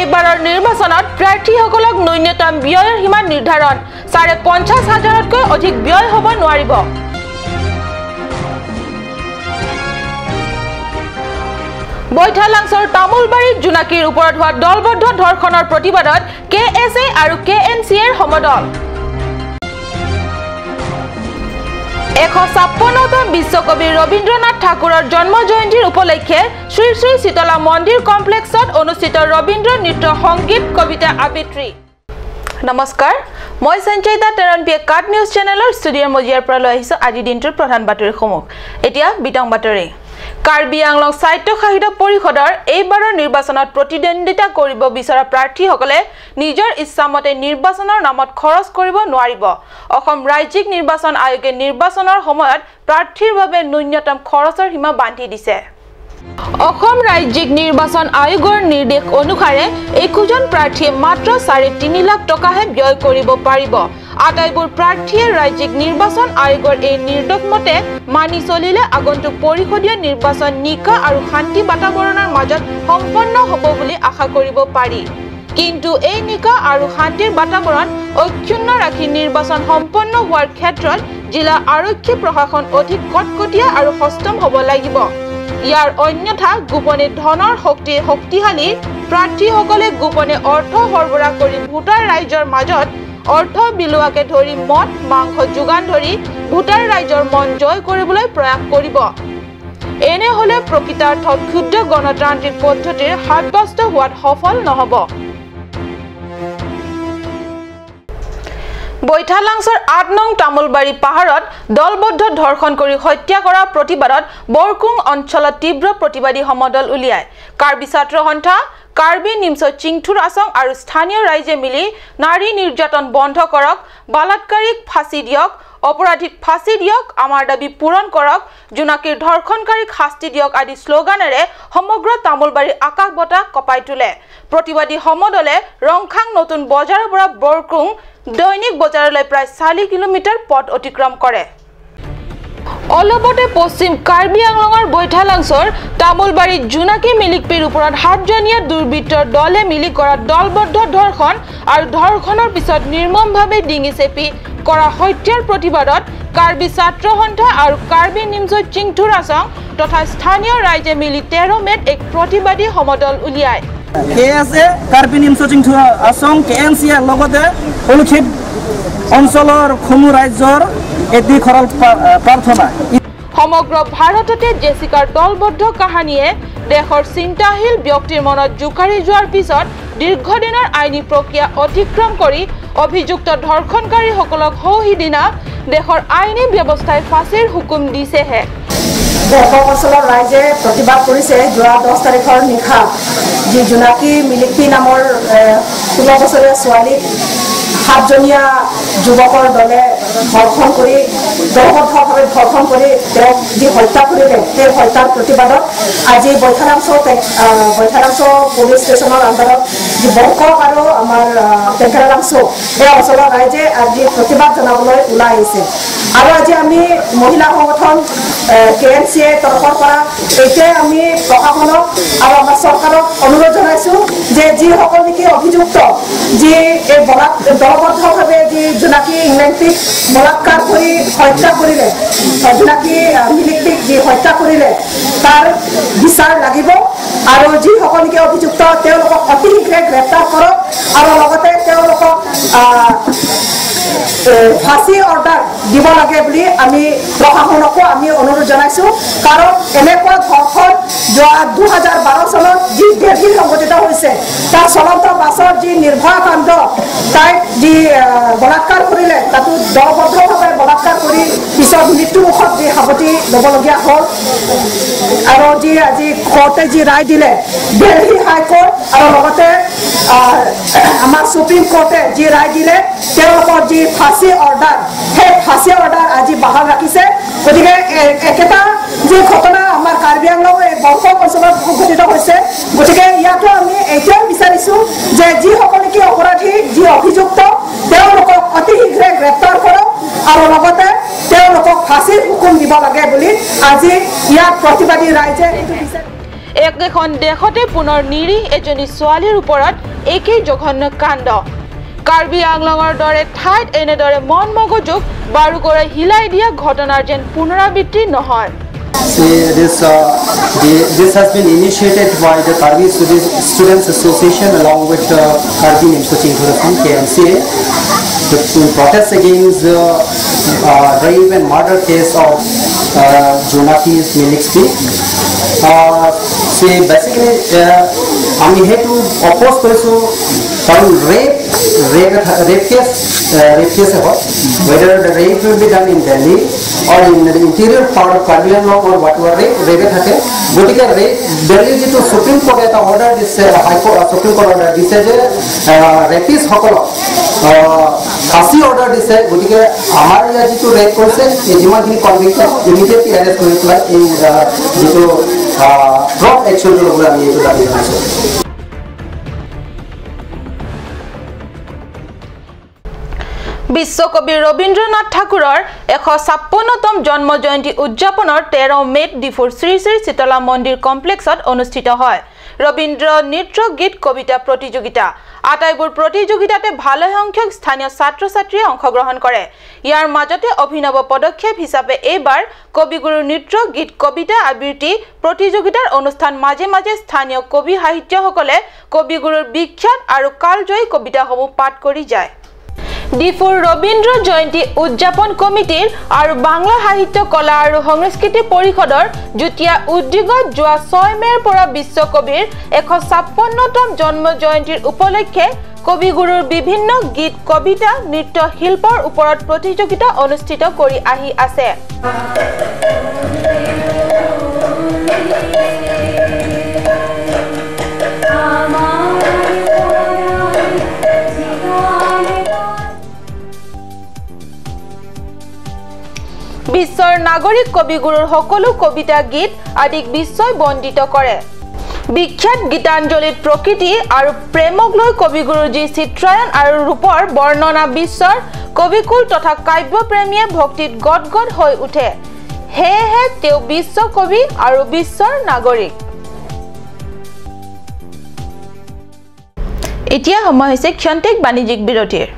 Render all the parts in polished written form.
এইবাৰৰ নিৰ্বাচনত প্ৰাৰ্থীসকলক ন্যূনতম ব্যয়ৰ সীমা নিৰ্ধাৰণ ৫,৫০ হাজাৰতকৈ অধিক ব্যয় হ'ব নোৱাৰিব। বৈঠালাংছৰ তামোলবাৰীত জোনাকীৰ ওপৰত হোৱা দলবদ্ধ ধৰ্ষণৰ প্ৰতিবাদত কে এছ এ আৰু কে এন চি এৰ সমদল। ১৫৬তম বিশ্বকবি ৰবীন্দ্ৰনাথ ঠাকুৰৰ জন্ম জয়ন্তীৰ উপলক্ষে শ্ৰী শ্ৰী শীতলা মন্দিৰ কমপ্লেক্সত অনুষ্ঠিত ৰবীন্দ্ৰ নৃত্য সংগীত কবিতা আবৃত্তি। নমস্কাৰ, মই সঞ্চয়িতা তেৰণপিয়ে কাট নিউজ চেনেলৰ ষ্টুডিঅ'ৰ মজিয়াৰ পৰা লৈ আহিছোঁ আজিৰ দিনটোৰ প্ৰধান বাতৰিসমূহ। এতিয়া বিতং বাতৰি। কাৰ্বি আংলং স্বায়ত্ত শাসিত পৰিষদৰ এইবাৰৰ নিৰ্বাচনত প্ৰতিদ্বন্দ্বিতা কৰিব বিচৰা প্ৰাৰ্থীসকলে নিজৰ ইচ্ছামতে নিৰ্বাচনৰ নামত খৰচ কৰিব নোৱাৰিব। অসম ৰাজ্যিক নিৰ্বাচন আয়োগে নিৰ্বাচনৰ সময়ত প্ৰাৰ্থীৰ বাবে ন্যূনতম খৰচৰ সীমা বান্ধি দিছে। অসম ৰাজ্যিক নিৰ্বাচন আয়োগৰ নিৰ্দেশ অনুসাৰে একোজন প্ৰাৰ্থীয়ে মাত্ৰ ৩.৫ লাখ টকাহে ব্যয় কৰিব পাৰিব। আটাইবোৰ প্ৰাৰ্থীয়ে ৰাজ্যিক নিৰ্বাচন আয়োগৰ এই নিৰ্দেশ মতে মানি চলিলে আগন্তুক পৰিষদীয় নিৰ্বাচন নিকা আৰু শান্তি বাতাবৰণৰ মাজত সম্পন্ন হ'ব বুলি আশা কৰিব পাৰি। কিন্তু এই নিকা আৰু শান্তিৰ বাতাবৰণ অক্ষুণ্ণ ৰাখি নিৰ্বাচন সম্পন্ন হোৱাৰ ক্ষেত্ৰত জিলা আৰক্ষী প্ৰশাসন অধিক কটকটীয়া আৰু সষ্টম হ'ব লাগিব। ইয়াৰ অন্যথা গোপনে ধনৰ শক্তি শক্তিশালী প্ৰাৰ্থীসকলে গোপনে অৰ্থ সৰবৰাহ কৰি ভোটাৰ ৰাইজৰ মাজত অৰ্থ বিলোৱাকে ধৰি মদ মাংস যোগান ধৰি ভোটাৰ ৰাইজৰ মন জয় কৰিবলৈ প্ৰয়াস কৰিব। এনে হ'লে প্ৰকৃতাৰ্থত ক্ষুদ্ৰ গণতান্ত্ৰিক পদ্ধতিৰ সাব্যস্ত হোৱাত সফল নহ'ব। বৈঠালাংছৰ ৮ নং তামোলবাৰী পাহাৰত দলবদ্ধ ধৰ্ষণ কৰি হত্যা কৰাৰ প্ৰতিবাদত বৰকুং অঞ্চলত তীব্ৰ প্ৰতিবাদী সমদল উলিয়ায়। কাৰ্বি ছাত্ৰ সন্থা, কাৰ্বি নিমছ চিংথুৰ আচং আৰু স্থানীয় ৰাইজে মিলি নাৰী নিৰ্যাতন বন্ধ কৰক, বালাৎকাৰীক ফাঁচি দিয়ক, অপৰাধীক ফাঁচি দিয়ক, আমাৰ দাবী পূৰণ কৰক, জোনাকীৰ ধৰ্ষণকাৰীক শাস্তি দিয়ক আদি শ্লোগানেৰে সমগ্ৰ তামোলবাৰীৰ আকাশ বতাহ কঁপাই তোলে। প্ৰতিবাদী সমদলে ৰংখাং নতুন বজাৰৰ পৰা বৰকুং দৈনিক বজাৰলৈ প্ৰায় ৪ কিলোমিটাৰ পথ অতিক্ৰম কৰে। অলপতে পশ্চিম কাৰ্বি আংলঙৰ বৈঠালাংছৰ তামোলবাৰীত জোনাকী মিলিকপিৰ ওপৰত ৭জনীয়া দুৰ্বৃত্তৰ দলে মিলি কৰা দলবদ্ধ ধৰ্ষণ আৰু ধৰ্ষণৰ পিছত নিৰ্মমভাৱে ডিঙি চেপি কৰা হত্যাৰ প্ৰতিবাদত কাৰ্বি ছাত্ৰ সন্থা আৰু কাৰ্বি নিমজ চিংথুৰ আচং তথা স্থানীয় ৰাইজে মিলি ১৩ মে'ত এক প্ৰতিবাদী সমদল উলিয়ায়। কে এছ এ, কাৰ্বি নিমছ চিংথুৰ আচং, কে এন চি এৰ লগতে সুৰক্ষিত অঞ্চলৰ সমূহ ৰাজ্যৰ এটি সৰল প্ৰাৰ্থনা। সমগ্ৰ ভাৰততে জেছিকাৰ দলবদ্ধ কাহানীয়ে দেশৰ চিন্তাশীল ব্যক্তিৰ মনত জোকাৰি যোৱাৰ পিছত দীৰ্ঘদিনৰ আইনী প্ৰক্ৰিয়া অতিক্ৰম কৰি অভিযুক্ত ধৰ্ষণকাৰীসকলক সৌ সিদিনা দেশৰ আইনী ব্যৱস্থাই ফাঁচীৰ হুকুম দিছেহে। বৰকুং অঞ্চলৰ ৰাইজে প্ৰতিবাদ কৰিছে। যোৱা ১০ তাৰিখৰ নিশা যি জোনাকী মিলিকপি নামৰ ১৬ বছৰীয়া ছোৱালীক ৭জনীয়া যুৱকৰ দলে ধৰ্ষণ কৰি দলবদ্ধভাৱে ধৰ্ষণ কৰি তেওঁক যি হত্যা কৰিলে, সেই হত্যাৰ প্ৰতিবাদত আজি বৈঠালাংছ পুলিচ ষ্টেচনৰ আণ্ডাৰত যি বৰকক আৰু আমাৰ টেংকেৰালাংছ এই অঞ্চলৰ ৰাইজে আজি প্ৰতিবাদ জনাবলৈ ওলাই আহিছে। আৰু আজি আমি মহিলা সংগঠন কে এন চি এ তৰফৰ পৰা এতিয়াই আমি প্ৰশাসনক আৰু আমাৰ চৰকাৰক অনুৰোধ জনাইছোঁ যে যিসকল নেকি অভিযুক্ত যি এই দলবদ্ধভাৱে যি জোনাকী ইংলেণ্ডটিক বলাৎকাৰ কৰি হত্যা কৰিলে, জোনাকী মিলিকটিক যি হত্যা কৰিলে তাৰ বিচাৰ লাগিব আৰু যিসকল নেকি অভিযুক্ত তেওঁলোকক অতি শীঘ্ৰে গ্ৰেপ্তাৰ কৰক আৰু লগতে তেওঁলোকক ফাঁচি অৰ্ডাৰ দিব লাগে বুলি আমি প্ৰশাসনকো আমি অনুৰোধ জনাইছোঁ। কাৰণ এনেকুৱা ধৰ্ষণ যোৱা ২০১২ চনত যি দেলহিত সংঘটিত হৈছে, তাৰ চলন্ত বাছত যি নিৰ্ভয়া কাণ্ড, তাইক যি বলাৎকাৰ কৰিলে, তাতো দলবদ্ধভাৱে বলাৎকাৰ কৰি পিছত মৃত্যুমুখত যি সাৱটি ল'বলগীয়া হ'ল আৰু যি আজি কোৰ্টে যি ৰায় দিলে, দেলহি হাইকোৰ্ট আৰু লগতে আমাৰ সুপ্ৰিম কোৰ্টে যি ৰায় দিলে, তেওঁলোকৰ যি ফাঁচি অৰ্ডাৰ, সেই ফাঁচি অৰ্ডাৰ আজি বাহাল ৰাখিছে। গতিকে একেটা যি ঘটনা আমাৰ কাৰ্বি আংলং এই বৰকক অঞ্চলত সংঘটিত হৈছে, গতিকে ইয়াতো আমি এতিয়াও বিচাৰিছোঁ যে যিসকল নেকি অপৰাধী, যি অভিযুক্ত, তেওঁলোকক অতি শীঘ্ৰে গ্ৰেপ্তাৰ কৰক আৰু লগতে তেওঁলোকক ফাঁচীৰ হুকুম দিব লাগে বুলি আজি ইয়াত প্ৰতিবাদী ৰাইজে এইটো বিচাৰে। একেখন দেশতে পুনৰ নিৰীহ এজনী ছোৱালীৰ ওপৰত একেই জঘন্য কাণ্ড। কাৰ্বি আংলঙৰ দৰে ঠাইত এনেদৰে মন মগজুক বাৰুকৰে হিলাই দিয়া ঘটনাৰ যেন পুনৰাবৃত্তি নহয়। This has been initiated by the Karbi Students Association along with the Karbi Nimso Chingthur Assam KNCA to protest against the rape and murder case of Jonaki Milixpi. See, basically, আমি সেইটো অপ'জ কৰিছোঁ কাৰণ rap cash হয়, whether the rape will be done in Delhi or in the interior part of Karbi Anglong or whatever, rape থাকে। গতিকে rap দিল্লীৰ যিটো supreme কোৰ্টে এটা অৰ্ডাৰ দিছে, হাইকোৰ্ট সুপ্ৰিম কোৰ্ট অৰ্ডাৰ দিছে যে ৰেপিষ্টসকলক ফাঁচি অৰ্ডাৰ দিছে। গতিকে আমাৰ ইয়াত যিটো ৰেপ কৰিছে, এই যিমানখিনি কনভিক্ট ইমিডিয়েটলি এৰেষ্ট কৰি পেলাই এই যিটো প্ৰপ একশ্যনটো ল'বলৈ আমি এইটো দাবী জনাইছোঁ। বিশ্বকবি ৰবীন্দ্ৰনাথ ঠাকুৰৰ 156তম জন্ম জয়ন্তী উদযাপনৰ 13 মে'ত ডিফুৰ শ্ৰী শ্ৰী শীতলা মন্দিৰ কমপ্লেক্সত অনুষ্ঠিত হয় ৰবীন্দ্ৰ নৃত্য গীত কবিতা প্ৰতিযোগিতা। আটাইবোৰ প্ৰতিযোগিতাতে ভালেসংখ্যক স্থানীয় ছাত্ৰ ছাত্ৰীয়ে অংশগ্ৰহণ কৰে। ইয়াৰ মাজতে অভিনৱ পদক্ষেপ হিচাপে এইবাৰ কবিগুৰু নৃত্য গীত কবিতা আবৃত্তি প্ৰতিযোগিতাৰ অনুষ্ঠান মাজে মাজে স্থানীয় কবি সাহিত্যসকলে কবিগুৰুৰ বিখ্যাত আৰু কালজয়ী কবিতাসমূহ পাঠ কৰি যায়। ডিফুৰ ৰবীন্দ্ৰ জয়ন্তী উদযাপন কমিটিৰ আৰু বাংলা সাহিত্য কলা আৰু সংস্কৃতি পৰিষদৰ যুটীয়া উদ্যোগত যোৱা 6 মে'ৰ পৰা বিশ্বকবিৰ 156তম জন্ম জয়ন্তীৰ উপলক্ষে কবিগুৰুৰ বিভিন্ন গীত কবিতা নৃত্য শিল্পৰ ওপৰত প্ৰতিযোগিতা অনুষ্ঠিত কৰি আহি আছে। বিশ্বৰ নাগৰিক কবিগুৰুৰ সকলো কবিতা গীত আদিক বিশ্বই বন্দিত কৰে। বিখ্যাত গীতাঞ্জলিত প্ৰকৃতি আৰু প্ৰেমক লৈ কবিগুৰুৰ যি চিত্ৰায়ন আৰু ৰূপৰ বৰ্ণনা বিশ্বৰ কবিকুল তথা কাব্যপ্ৰেমীয়ে ভক্তিত গদগদ হৈ উঠে। সেয়েহে তেওঁ বিশ্ব কবি আৰু বিশ্বৰ নাগৰিক। এতিয়া সময় হৈছে ক্ষন্তেক বাণিজ্যিক বিৰতিৰ।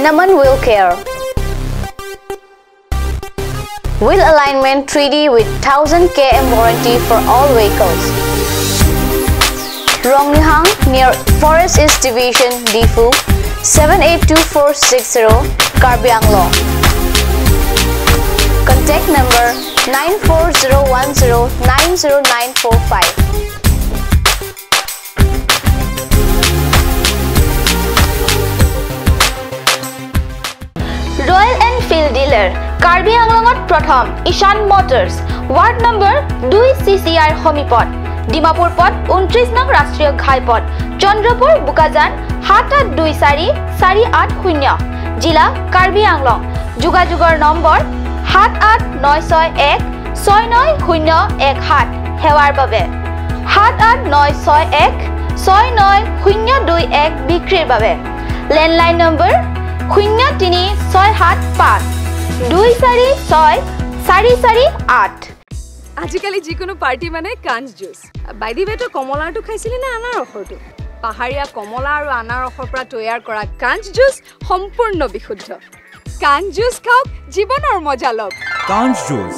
Naman Wheel Care. Wheel alignment 3D with 1000 km warranty for all vehicles. Rongnihang near Forest East Division, Difu, 782460, Karbi Anglong. Contact number 9401090945. Royal Enfield dealer Karbi আংলঙত প্ৰথম ঈশান মটৰ্ছ, ৱাৰ্ড নম্বৰ 2 CCR সমীপত, ডিমাপুৰ পথ 29 নং ৰাষ্ট্ৰীয় ঘাইপথ, চন্দ্ৰপুৰ বোকাজান 7824480, জিলা কাৰ্বি আংলং। যোগাযোগৰ নম্বৰ 78961 69017। সেৱাৰ বাবে 78961 69021। বিক্ৰীৰ বাবে লেণ্ডলাইন নম্বৰ 03675 246 448। আজিকালি যিকোনো পাৰ্টি মানে কাঞ্চ জুচ। বাই the ৱে, তই কমলাৰটো খাইছিলি নে আনাৰসৰটো? পাহাৰীয়া কমলা আৰু আনাৰসৰ পৰা তৈয়াৰ কৰা কাঞ্চ জুচ সম্পূৰ্ণ বিশুদ্ধ। কাঞ্চ জুচ খাওক, জীৱনৰ মজা লওক। কাঞ্চ জুচ।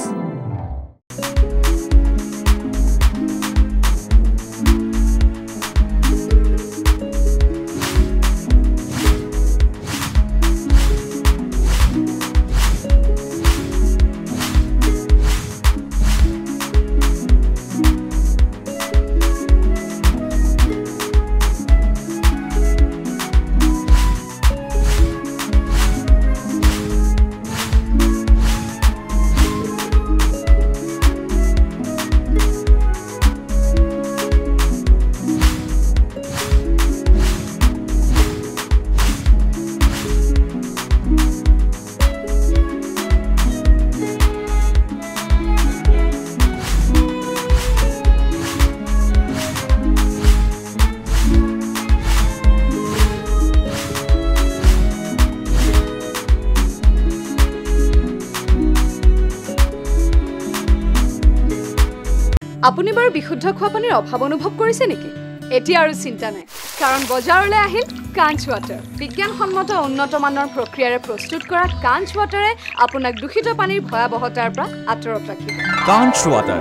আপুনি বাৰু বিশুদ্ধ খোৱা পানীৰ অভাৱ অনুভৱ কৰিছে নেকি? এতিয়া আৰু চিন্তা নাই, কাৰণ বজাৰলৈ আহিল কাঞ্চ ৱাটাৰ। বিজ্ঞানসন্মত উন্নত মানৰ প্ৰক্ৰিয়াৰে প্ৰস্তুত কৰা কাঞ্চ ৱাটাৰে আপোনাক দূষিত পানীৰ ভয়াৱহতাৰ পৰা আঁতৰত ৰাখিব। Kanch water.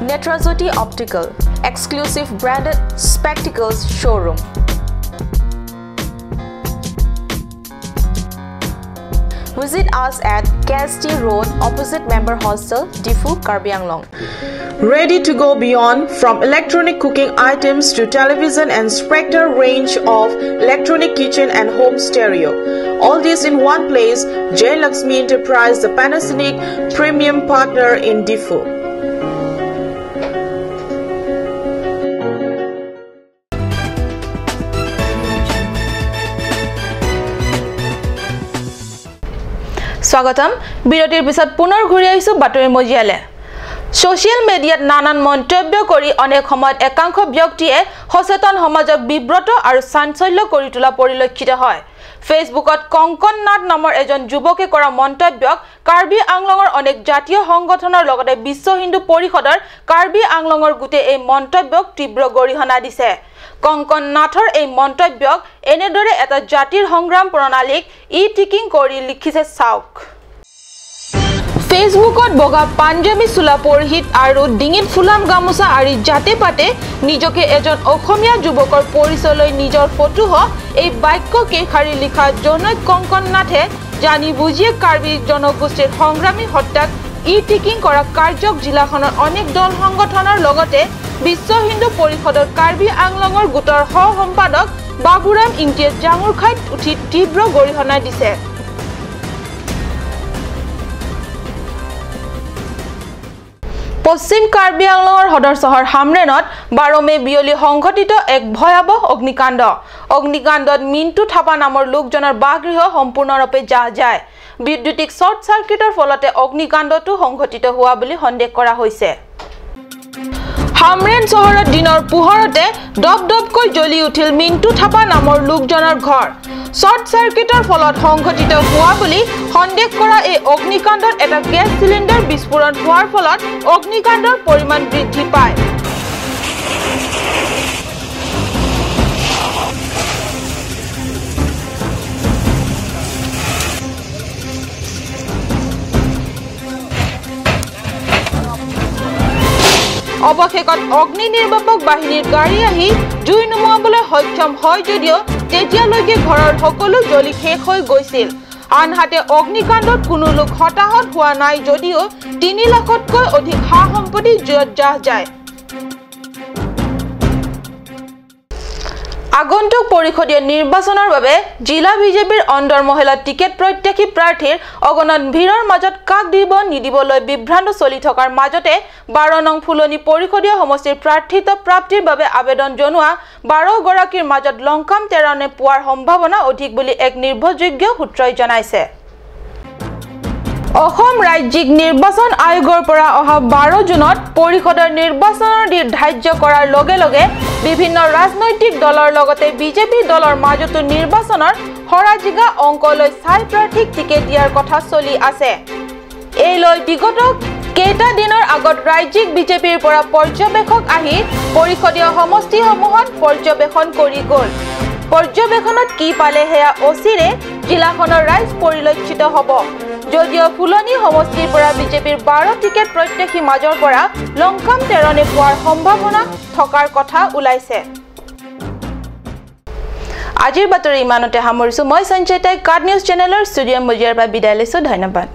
Netrajyoti optical, exclusive branded spectacles showroom. Visit us at KST Road, opposite Member Hostel, Diphu, Karbi Anglong. Ready to go beyond from electronic cooking items to television and Spectre range of electronic kitchen and home stereo. All this in one place, J Lakshmi Enterprise, the Panasonic premium partner in Diphu. স্বাগতম। বিৰতিৰ পিছত পুনৰ ঘূৰি আহিছো বাতৰি মজিয়ালে। Social মিডিয়াত নানান মন্তব্য কৰি অনেক সময়ত একাংশ ব্যক্তিয়ে সচেতন সমাজক বিব্ৰত আৰু চাঞ্চল্য কৰি তোলা পৰিলক্ষিত হয়। ফেচবুকত কংকন নাথ নামৰ এজন যুৱকে কৰা মন্তব্যক কাৰ্বি আংলঙৰ অনেক জাতীয় সংগঠনৰ লগতে বিশ্ব হিন্দু পৰিষদৰ কাৰ্বি আংলঙৰ গোটে এই মন্তব্যক তীব্ৰ গৰিহণা দিছে। কংকন নাথৰ এই মন্তব্যক এনেদৰে এটা জাতিৰ সংগ্ৰাম প্ৰণালীক ই টিকিং কৰি লিখিছে চাওক। ফেচবুকত বগা পাঞ্জাবী চোলা পৰিহিত আৰু ডিঙিত ফুলাম গামোচা আৰি জাতে পাতে নিজকে এজন অসমীয়া যুৱকৰ পৰিচয় লৈ নিজৰ ফটোসহ এই বাক্য কেইশাৰী লিখা জনৈক কংকন নাথে জানি বুজিয়ে কাৰ্বি জনগোষ্ঠীৰ সংগ্ৰামী হত্যাক ই টিকিং কৰা কাৰ্যক জিলাখনৰ অনেক দল সংগঠনৰ লগতে বিশ্ব হিন্দু পৰিষদৰ কাৰ্বি আংলঙৰ গোটৰ সহ সম্পাদক বাবুৰাম ইংটিয়ে জাঙুৰ খাই উঠি তীব্ৰ গৰিহণা দিছে। পশ্চিম কাৰ্বি আংলঙৰ সদৰ চহৰ হামৰেনত 12 মে বিয়লি সংঘটিত এক ভয়াৱহ অগ্নিকাণ্ড। অগ্নিকাণ্ডত মিণ্টু থাপা নামৰ লোকজনৰ বাসগৃহ সম্পূৰ্ণৰূপে জাহ যায়। বিদ্যুতিক শ্বৰ্ট চাৰ্কিটৰ ফলতে অগ্নিকাণ্ডটো সংঘটিত হোৱা বুলি সন্দেহ কৰা হৈছে। হামৰেন চহৰত দিনৰ পোহৰতে দপদপকৈ জ্বলি উঠিল মিণ্টু থাপা নামৰ লোকজনৰ ঘৰ। শ্বৰ্ট চাৰ্কিটৰ ফলত সংঘটিত হোৱা বুলি সন্দেহ কৰা এই অগ্নিকাণ্ডত এটা গেছ চিলিণ্ডাৰ বিস্ফোৰণ হোৱাৰ ফলত অগ্নিকাণ্ডৰ পৰিমাণ বৃদ্ধি পায়। অৱশেষত অগ্নি নিৰ্বাপক বাহিনীৰ গাড়ী আহি জুই নুমুৱাবলৈ সক্ষম হয় যদিও তেতিয়ালৈকে ঘৰৰ সকলো জ্বলি শেষ হৈ গৈছিল। আনহাতে অগ্নিকাণ্ডত কোনো লোক হতাহত হোৱা নাই যদিও 3 লাখতকৈ অধিক সা সম্পত্তি জুইত জাহ যায়। আগন্তুক পৰিষদীয় নিৰ্বাচনৰ বাবে জিলা বিজেপিৰ অন্দৰ মহিলা টিকেট প্ৰত্যাশী প্ৰাৰ্থীৰ অগণন ভিৰৰ মাজত কাক দিব নিদিবলৈ বিভ্ৰান্ত চলি থকাৰ মাজতে 12 নং ফুলনি পৰিষদীয় সমষ্টিৰ প্ৰাৰ্থিত্ব প্ৰাপ্তিৰ বাবে আবেদন জনোৱা 12 গৰাকীৰ মাজত লংকাম তেৰণে পোৱাৰ সম্ভাৱনা অধিক বুলি এক নিৰ্ভৰযোগ্য সূত্ৰই জনাইছে। অসম ৰাজ্যিক নিৰ্বাচন আয়োগৰ পৰা অহা 12 জুনত পৰিষদৰ নিৰ্বাচনৰ দিন ধাৰ্য কৰাৰ লগে লগে বিভিন্ন ৰাজনৈতিক দলৰ লগতে বিজেপি দলৰ মাজতো নিৰ্বাচনৰ হৰাজিকা অংকলৈ চাই প্ৰাৰ্থীক টিকেট দিয়াৰ কথা চলি আছে। এই লৈ বিগত কেইটা দিনৰ আগত ৰাজ্যিক বিজেপিৰ পৰা পৰ্যবেক্ষক আহি পৰিষদীয় সমষ্টিসমূহত পৰ্যবেক্ষণ কৰি গ'ল। পৰ্যবেক্ষণত কি পালে সেয়া অচিৰে জিলাখনৰ ৰাইজ পৰিলক্ষিত হ'ব। যদিও ফুলনি সমষ্টিৰ পৰা বিজেপিৰ 12 টিকেট প্ৰত্যাশী মাজৰ পৰা লংকাম তেৰণে পোৱাৰ সম্ভাৱনা থকাৰ কথা ওলাইছে। আজিৰ বাতৰি ইমানতে সামৰিছো। মই সঞ্চয়তাই কাট নিউজ চেনেলৰ ষ্টুডিঅ' মজিয়াৰ পৰা বিদায় লৈছো। ধন্যবাদ।